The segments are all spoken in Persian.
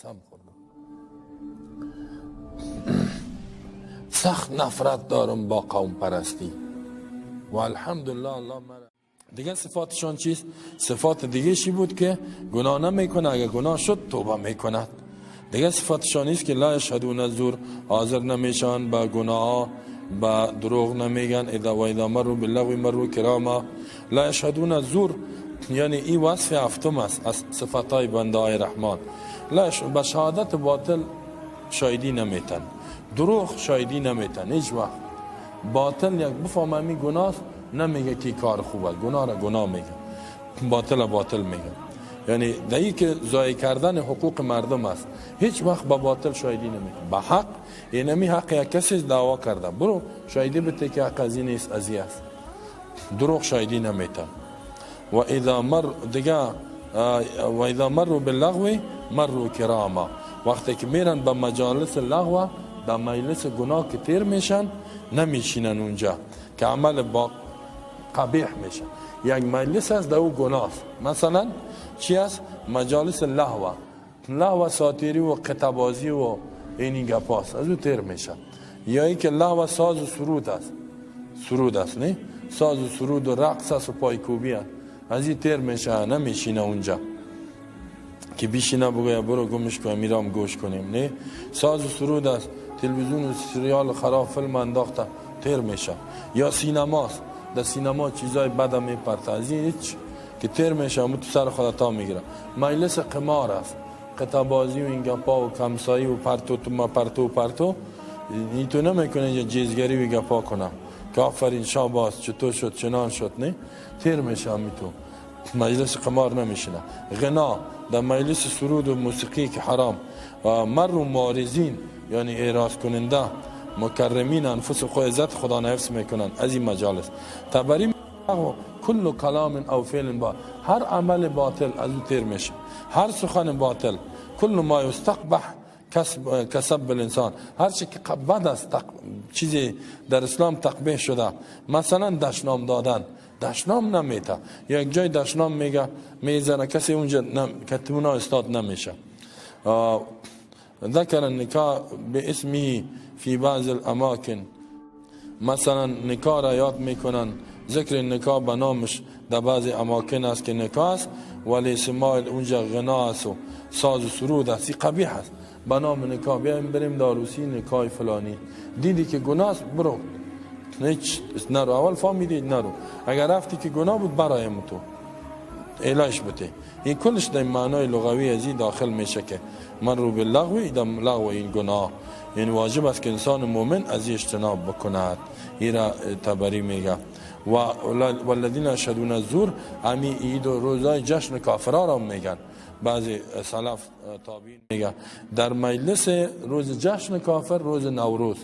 قسم خوردم. سخت نفرت دارم با قوم پرستی و الحمدلله الله مرا. دیگه صفاتشان چیست؟ صفات دیگه چی بود که گناه نمیکنه، اگه گناه شد توبه میکند. دیگه صفاتشان نیست که لا یشهدون الزور، حاضر نمیشن با گناه، با دروغ نمیگن، اذا و اذا مروا باللغو مروا کراما. لا یشهدون الزور یعنی این وصف هفتم است از صفتهای بنده های رحمان. لا به شهادت باطل شاهدی نمیتن، دروغ شاهدی نمیتن هیچ وقت. باطل یک بفهمه می گناه نمیگه که کار خوب است، گناه را گناه میگه، باطل باطل میگه. یعنی دایی که ضایع کردن حقوق مردم است، هیچ وقت با باطل شاهدی نمیده. با حق، یعنی حق یک کسی دعوا کرده، برو شاهدی بده که حق از این نیست، از این است. دروغ شاهدی نمیده. و اذا مر دیگه و اذا مروا باللغو مروا کراما، وقتی که میرن به مجالس لغو، در مجلس گناه که تیر میشن، نمیشینن اونجا که عمل با قبیح میشه. یک مجلس است در او گناه است، مثلا چی است؟ مجالس لهو، لهو ساتیری و قطبازی و این گپاست، از او تیر میشه. یا ای که لهو ساز و سرود است، سرود است نه، ساز و سرود و رقص است و پایکوبی است، از این تیر میشه، نمیشینه اونجا که بیشینه بگویا برو گمش کن میرام گوش کنیم، نه. ساز و سرود است، تلویزیون و سریال خراب فیلم انداخته، تیر میشه. یا سینماست، در سینما چیزای بد میپرته، از این هیچ که تیر میشه، همون تو سر خودتا میگیره. مجلس قمار است، قطعه بازی و این گپا و کمسایی و پرتو تو ما پرتو و پرتو، این تو نمیکنه اینجا جیزگری و گپا کنه که آفرین شاباس چطور شد چنان شد، نه، تیر میشه همی تو مجلس قمار نمیشینه. غنا در مجلس سرود و موسیقی که حرام. و مر و مارزین یعنی اعراض کننده، مکرمین انفس خود عزت خدا حفظ میکنن از این مجالس. تبری کل کلام او فعل با، هر عمل باطل از او تیر میشه، هر سخن باطل، کل ما یستقبح کسب الانسان، هر چی که بد است، چیزی در اسلام تقبیح شده، مثلا دشنام دادن، دشنام نمیته، یک جای دشنام میگه میزنه کسی اونجا که اونا استاد نمیشه. ذکر النکاح باسمه فی بعض الاماکن، مثلا نکاح را یاد میکنن، ذکر نکاح به نامش در بعض اماکن است که نکاح است، ولی سمایل اونجا غنا است و ساز و سرود است، این قبیح است. به نام نکاح بیایم بریم داروسی نکاح فلانی، دیدی که گناه است برو، هیچ نرو، اول فهمیدی نرو، اگر رفتی که گناه بود برایم تو علاج بده. این کلش در معنای لغوی از این داخل میشه که من رو به لغو، در لغو این گناه، این واجب است که انسان مؤمن از این اجتناب بکند. این را تبری میگه. و والذین یشهدون الزور، امی عید و روزای جشن کافرا را میگن، بعضی سلف تابعین میگه در مجلس روز جشن کافر، روز نوروز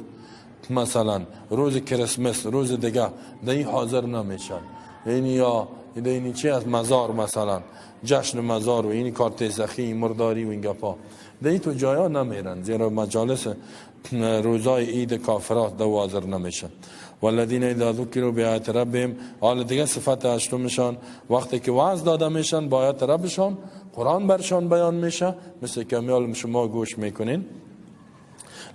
مثلا، روز کریسمس، روز دیگه، در این حاضر نمیشن. یعنی یا این چی از مزار مثلا، جشن مزار و این کار تیزخی مرداری و این گپا، در این تو جایا نمیرن، زیرا مجالس روزای عید کافرات دو حاضر نمیشن. والذین اذا ذکروا بآیات ربهم، حال دیگه صفت هشتمشان وقتی که وعظ داده میشن با آیات ربشان، قرآن برشان بیان میشه، مثل که میال شما گوش میکنین،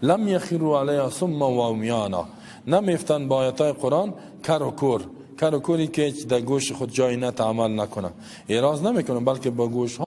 لم یخروا علیها صما و عمیانا، نمیفتن با آیات قرآن کر و کور، کر و کوری که در گوش خود جایی نه تعمل نکنه، اعراض نمیکنه، بلکه با گوش ها